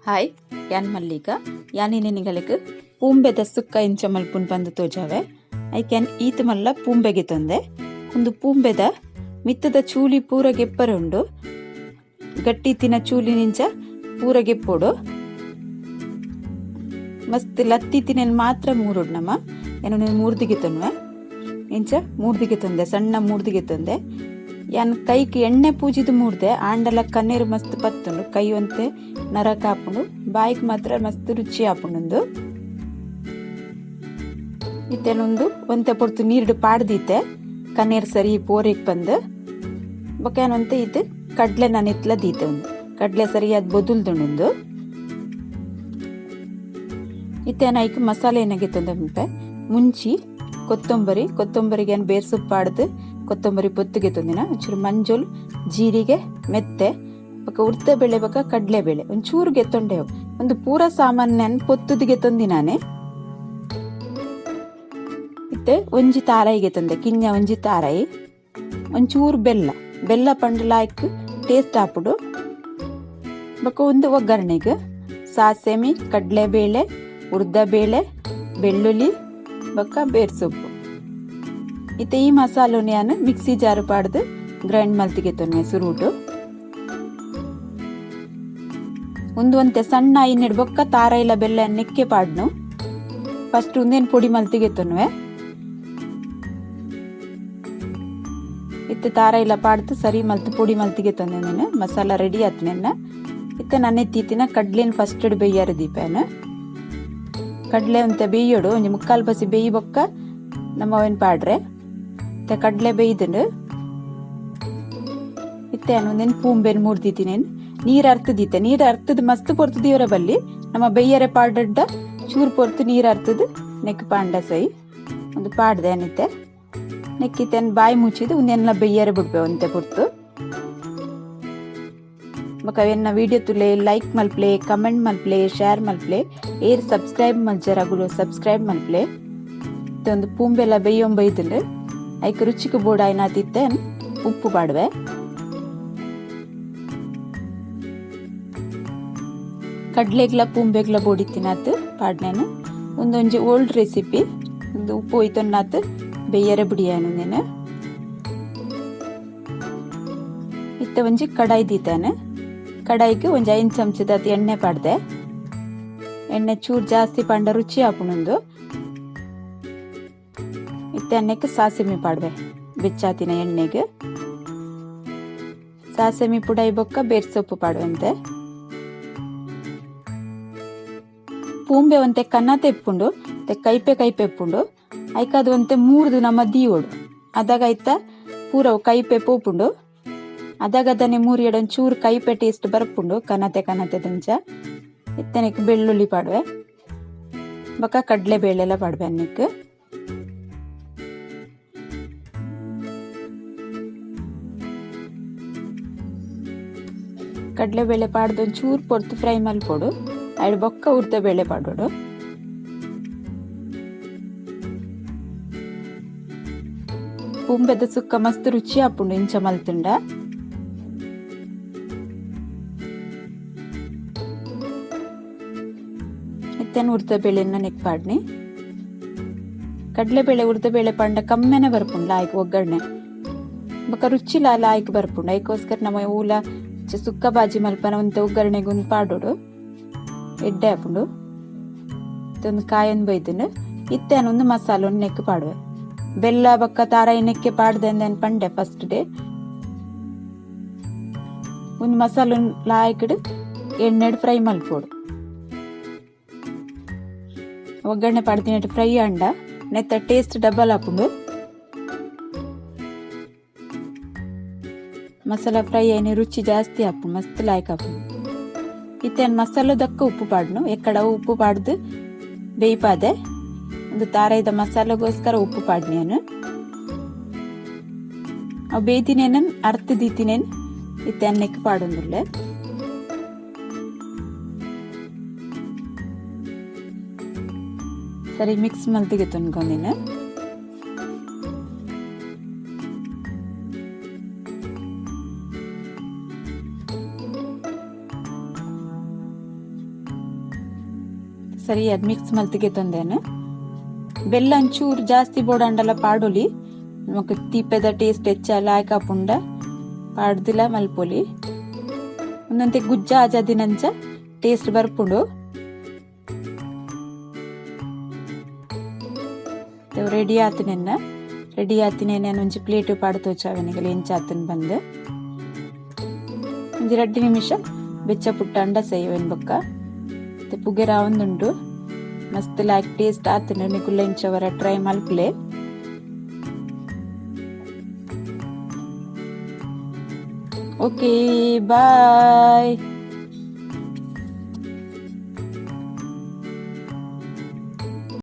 Hi ಯಾನ್ ಮಲ್ಲಿಕ ಯಾನ್ ನಿಗಳಿಗೆ ಪೂಂಬೆದ ಸುಕ್ಕ ಇಂಚ ಮಲ್ಪುನ್ ಪಂದ್ ತೋಜಾವೆ. ಐಕ್ ಈತ್ ಮಲ್ಲ ಪೂಂಬೆಗೆ ತೊಂದೆ. ಒಂದು ಪೂಂಬೆದ ಮಿತ್ತದ ಚೂಲಿ ಪೂರ ಗೆಪ್ಪರೆ ಉಂಡು. ಗಟ್ಟಿ ತಿನ ಚೂಲಿ ನಿಂಚ ಪೂರ ಗೆಪ್ಪೊಡು. ಮಸ್ತ್ ಲತ್ತಿ ತಿನೆನ್ ಮಾತ್ರ ಮೂರುಡ್ ನಮ. ಏನೋ ಮೂರ್ದಿಗೆ ತೊನ್ವೆ. ಇಂಚ ಮೂರ್ದಿಗೆ ತೊಂದೆ, ಸಣ್ಣ ಮೂರ್ದಿಗೆ ತೊಂದೆ. ಯಾನ್ ಕೈಕ್ ಎಣ್ಣೆ ಪೂಜಿದು ಮೂರ್ದೆ, ಆಂಡಲ ಕಣ್ಣೀರು ಮಸ್ತ್ ಪತ್ತುಂಡು, ಕೈ ಒಂತೆ ನರಕ ಆಪುಂಡು, ಬಾಯಿಗ್ ಮಾತ್ರ ಮಸ್ತ್ ರುಚಿ ಆಪುಂಡು. ಇತ್ತೆನೊಂದು ಒಂತೆ ಪೊರ್ತು ನೀರ್ಡ್ ಪಾಡ್ದಿತ್ತೆ, ಕಣ್ಣೀರ್ ಸರಿ ಪೋರೆಗ್ ಬಂದು. ಬೊಕ್ಕ ಏನೊಂತೆ ಇತ್ತು ಕಡ್ಲೆ ನಾನು ಇತ್ಲ ದೀತೆ ಒಂದು ಕಡ್ಲೆ ಸರಿಯಾದ ಬೊದುಲ್ದುಂಡು. ಇತ್ತೇನ ಐಕ್ ಮಸಾಲೆ ಏನಾಗಿತ್ತು ಅಂದ್ರೆ ಮುಂಚಿ, ಕೊತ್ತಂಬರಿ, ಕೊತ್ತಂಬರಿಗೆ ಏನು ಬೇರ್ ಸೊಪ್ಪು ಪಾಡ್ದು ಕೊತ್ತಂಬರಿ ಪೊತ್ತುಗೆ ತಂದಿನ, ಒಂಚೂರು ಮಂಜೋಲ್, ಜೀರಿಗೆ, ಮೆತ್ತೆ, ಬೊಕ್ಕ ಉರ್ದ ಬೇಳೆ, ಬೊಕ್ಕ ಕಡ್ಲೆ ಬೇಳೆ ಒಂಚೂರು ಗೆತ್ತೊಂಡೆವು. ಒಂದು ಪೂರ ಸಾಮಾನ್ಯ ಪೊತ್ತುದಿಗೆ ತಂದಿನಾನೆ. ಇತ್ತೆ ಒಂಜಿ ತಾರಾಯಿಗೆ ತಂದೆ, ಕಿಂಜ ಒಂಜಿ ತಾರಾಯಿ, ಒಂಚೂರು ಬೆಲ್ಲ, ಬೆಲ್ಲ ಪಂಡ ಲಾಯ್ಕ್ ಟೇಸ್ಟ್ ಆಪುಡು. ಬೊಕ್ಕ ಒಂದು ಒಗ್ಗರಣೆಗೆ ಸಾಸೆಮಿ, ಕಡ್ಲೆಬೇಳೆ, ಉರ್ದ ಬೇಳೆ, ಬೆಳ್ಳುಳ್ಳಿ, ಬೊಕ್ಕ ಬೇರ್ ಸೊಪ್ಪು. ಇತ್ತೆ ಈ ಮಸಾಲೋನ ಯಾನ್ ಮಿಕ್ಸಿ ಜಾರು ಪಾಡ್ದು ಗ್ರೈಂಡ್ ಮಲ್ತಿಗೆ ತೊನ್ವೆ ಸುರುಟು. ಒಂದು ಒಂತೆ ಸಣ್ಣ ಇನ್ನೆಡ್ ಬೊಕ್ಕ ತಾರಾಯಿಲ ಬೆಲ್ಲ ನೆಕ್ಕೆ ಪಾಡ್ನು. ಫಸ್ಟ್ ಒಂದೇನು ಪೊಡಿ ಮಲ್ತಿಗೆ ತೊನ್ವೆ. ಇತ್ತೆ ತಾರಾಯಿಲ ಪಾಡ್ದು ಸರಿ ಮಲ್ತು ಪೊಡಿ ಮಲ್ತಿಗೆ ತೊಂದೆ ನೀನು. ಮಸಾಲ ರೆಡಿ ಆತ್ನೆನ್ನ. ಇತ್ತೆ ನನ್ನೆ ತೀತಿನ ಕಡ್ಲೆನ್ ಫಸ್ಟ್ ಬೇಯ್ಯಾರ ದೀಪೇನ. ಕಡ್ಲೆ ಒಂತೆ ಬೇಯೋಡು, ಒಂಜಿ ಮುಕ್ಕಾಲು ಬಸಿ ಬೇಯಿ ಬೊಕ್ಕ ನಮ್ಮ ಅವೇನ್ ಪಾಡ್ರೆ. ಇತ್ತೆ ಕಡ್ಲೆ ಬೇಯ್ದುಂಡು. ಇತ್ತೆ ಒಂದೇನು ಪೂಂಬೆನ್ ಮೂರ್ದಿತ್ತೀನಿ, ನೀರು ಅರ್ತದಿತ್ತೆ. ನೀರು ಅರ್ತದ ಮಸ್ತ್ ಪೊರ್ತು ದೀವರ ಬಲ್ಲಿ ನಮ್ಮ ಬೇಯ್ಯರೆ ಪಾಡಡ್ಡ ಚೂರು ಪೊರ್ತು ನೀರು ಅರ್ತದ ನೆಕ್ ಪಾಂಡ ಸೈ ಒಂದು ಪಾಡ್ದೆ ಅನಿತ್ತೆ. ನೆಕ್ಕಿತ್ತೇನು ಬಾಯಿ ಮುಚ್ಚಿದ್ದು ಒಂದೆಲ್ಲ ಬೇಯ್ಯರೆ ಬಿಡ್ಬೆ ಒಂತೆ ಪೊರ್ತು. ಬೊಕ್ಕ ಅವೆನ್ನ ವಿಡಿಯೋ ತುಲೆ ಲೈಕ್ ಮಲ್ಪ್ಲೆ, ಕಮೆಂಟ್ ಮಲ್ಪ್ಲೆ, ಶೇರ್ ಮಲ್ಪ್ಲೆ, ಏರ್ ಸಬ್ಸ್ಕ್ರೈಬ್ ಮಲ್ಜರಗುಲು ಸಬ್ಸ್ಕ್ರೈಬ್ ಮಲ್ಪ್ಲೆ. ಇತ್ತೆ ಒಂದು ಪೂಂಬೆಲ್ಲ ಬೇಯ್ಯೊಂಬೈದುಂಡು. ಐಕ್ ರುಚಿಗೆ ಬೋಡಾಯ್ನಾತಿತ್ತೆ ಉಪ್ಪು ಪಾಡುವೆ. ಕಡ್ಲೆಗ್ಲ ಪೂಂಬೆಗ್ಲ ಬೋಡಿತ್ತಿನಾತ್ ಪಾಡ್ನೇನು. ಒಂದೊಂಜಿ ಓಲ್ಡ್ ರೆಸಿಪಿ. ಒಂದು ಉಪ್ಪು ಹೋಯ್ತನ್ನಾತ್ ಬೇಯ್ಯರೆ ಬಿಡಿಯಾನು ನೀನು. ಇತ್ತೆ ಒಂಜಿ ಕಡಾಯಿ ದೀತಾನೆ. ಕಡಾಯಿಗೆ ಒಂಜಿ 5 ಚಮಚದ ಎಣ್ಣೆ ಪಾಡ್ದೆ. ಎಣ್ಣೆ ಚೂರು ಜಾಸ್ತಿ ಪಾಂಡ ರುಚಿ ಆಪುಣುಂದು. ಇತ್ತೆ ಎಣ್ಣೆಗೆ ಸಾಸಿಮೆ ಪಾಡ್ವೆ ಬೆಚ್ಚಾತಿನ ಎಣ್ಣೆಗೆ. ಸಾಸಿಮೆ ಪುಡಾಯಿ ಬೊಕ್ಕ ಬೇರ್ ಸೊಪ್ಪು ಪಾಡುವಂತೆ. ಪೂಂಬೆ ಒಂತೆ ಕನ್ನ ತೆಪ್ಪುಂಡು, ಕೈಪೆ ಕೈಪೆ ಎಪ್ಪುಂಡು. ಐಕಾದು ಒಂತೆ ಮೂರ್ದು ನಮ್ಮ ದೀವೋಡು. ಅದಾಗ ಐತ ಪೂರ ಕೈಪೆ ಪೋಪುಂಡು. ಅದಾಗ ಅದನ್ನೇ ಮೂರು ಎಡೊಂದು ಚೂರು ಕೈಪೆ ಟೇಸ್ಟ್ ಬರ್ಪುಂಡು ಕನತೆ ಕನತೆ ದಂಚ. ಇತ್ತನೆಕ್ ಬೆಳ್ಳುಳ್ಳಿ ಪಾಡುವೆ, ಬೊಕ್ಕ ಕಡ್ಲೆ ಬೇಳೆಲ್ಲ ಪಾಡುವೆ ಅನ್ನಕ್ಕೆ. ಕಡ್ಲೆಬೇಳೆ ಪಾಡ್ದು ಒಂಚೂರು ಚೂರು ಪೊರ್ತು ಫ್ರೈ ಮಲ್ಪೊಡು. ಐಡ್ ಬೊಕ್ಕ ಉರ್ದ ಬೇಳೆ ಪಾಡೋಡು. ಪೂಂಬೆದ ಸುಕ್ಕ ಮಸ್ತ್ ರುಚಿ ಆಪುಂಡು ಇಂಚ ಮಲ್ತುಂಡ. ಇತ್ತೇನು ಉರ್ದ ಬೇಳೆನ ನೆಕ್ ಪಾಡ್ನಿ. ಕಡ್ಲೆಬೇಳೆ ಉರ್ದ ಬೇಳೆ ಪಾಂಡ ಕಮ್ಮೆನೆ ಬರ್ಪುಂಡು ಲಾಯ್ಕ್ ಒಗ್ಗರಣೆ. ಬೊಕ್ಕ ರುಚಿ ಲಾಯ್ಕ್ ಬರ್ಪುಂಡು. ಐಕೋಸ್ಕರ ನಮ್ಮ ಊಲ ಸುಕ್ಕ ಬಾಜಿ ಮಲ್ಪನ ಒಂತೆ ಒಗ್ಗರಣೆಗೆ ಒಂದು ಪಾಡೋಡು. ಎಡ್ಡೆ ಆಪುಂಡು. ಒಂದು ಕಾಯನ್ ಬೈದುಂಡು. ಇತ್ತೇನು ಒಂದು ಮಸಾಲೆ ಒಂದು ನೆಕ್ ಪಾಡುವೆ. ಬೆಲ್ಲ ಬೊಕ್ಕ ತಾರಾಯಿ ನೆಕ್ಕೆ ಪಾಡ್ದೆ ಅಂದೇನು ಪಂಡೆ ಫಸ್ಟ್ ಡೇ. ಒಂದು ಮಸಾಲೆ ಲಾಯ್ಕಿಡು ಎಣ್ಣೆಡ್ ಫ್ರೈ ಮಲ್ಪೋಡು. ಒಗ್ಗರಣೆ ಪಾಡ್ದಿನಟ್ಟು ಫ್ರೈ ಅಂಡ ನೆತ್ತ ಟೇಸ್ಟ್ ಡಬಲ್ ಆಪುಂಡು. ಮಸಾಲ ಫ್ರೈ అయిన ರುಚಿ ಜಾಸ್ತಿ ಆಪುಂಡು, ಮಸ್ತ್ ಲಾಯ್ಕ್ ಆಪುಂಡು. ಇತ್ತೇನು ಮಸಾಲೆ ದಕ್ಕ ಉಪ್ಪು ಪಾಡ್ನು. ಎಕ್ಕಡ ಉಪ್ಪು ಪಾಡ್ದು ಬೇಯ್ಪಾದೆ. ಒಂದು ತಾರಾಯ್ದ ಮಸಾಲೆಗೋಸ್ಕರ ಉಪ್ಪು ಪಾಡ್ನೇನು. ಅವು ಬೇಯ್ತಿನೇನ ಅರ್ಥ ದೀತಿನೇನು ಇತ್ತೆ ಅನ್ನಕ್ಕೆ ಪಾಡೊಂದುಲ್ಲೆ. ಸರಿ ಮಿಕ್ಸ್ ಮಲ್ತಿಗೆ ತೊನ್ಕೊಂಡಿನ. ಸರಿಯಾದ ಮಿಕ್ಸ್ ಮಲ್ತಿಗೆ ತಂದೇನು. ಬೆಲ್ಲ ಒಂಚೂರು ಜಾಸ್ತಿ ಬೋಡಾಂಡಲ ಪಾಡೊಲಿ, ನಮಕ್ ತೀಪೆದ ಟೇಸ್ಟ್ ಹೆಚ್ಚ ಲಾಯ್ಕ ಪುಂಡ ಪಾಡ್ದಿಲ ಮಲ್ಪೊಲಿ. ಒಂದಂತೆ ಗುಜ್ಜ ಆಜಾದಿನಂಚ ಟೇಸ್ಟ್ ಬರ್ಪುಂಡು. ರೆಡಿ ಆತಿನೆನ್ನ ರೆಡಿ ಆತಿನೇ ನಾನು ಒಂಜಿ ಪ್ಲೇಟ್ ಪಾಡ್ತೋಚಾವನಿಗಲ ಎಂಚಾತನ್ ಬಂದು ಒಂಜಿ 2 ನಿಮಿಷ ಬೆಚ್ಚ ಪುಟ್ಟ ಅಂಡ ಸೇವೆನ್ ಬೊಕ್ಕ ಪುಗೆರ ಒಂದುಂಡು. ಮಸ್ತ್ ಲಾಯ್ಕ್ ಟೇಸ್ಟ್ ಆತನ. ನಿಕುಲ್ಲ ಇಂಚವರ ಟ್ರೈ ಮಲ್ಪಲೆ. Okay, bye.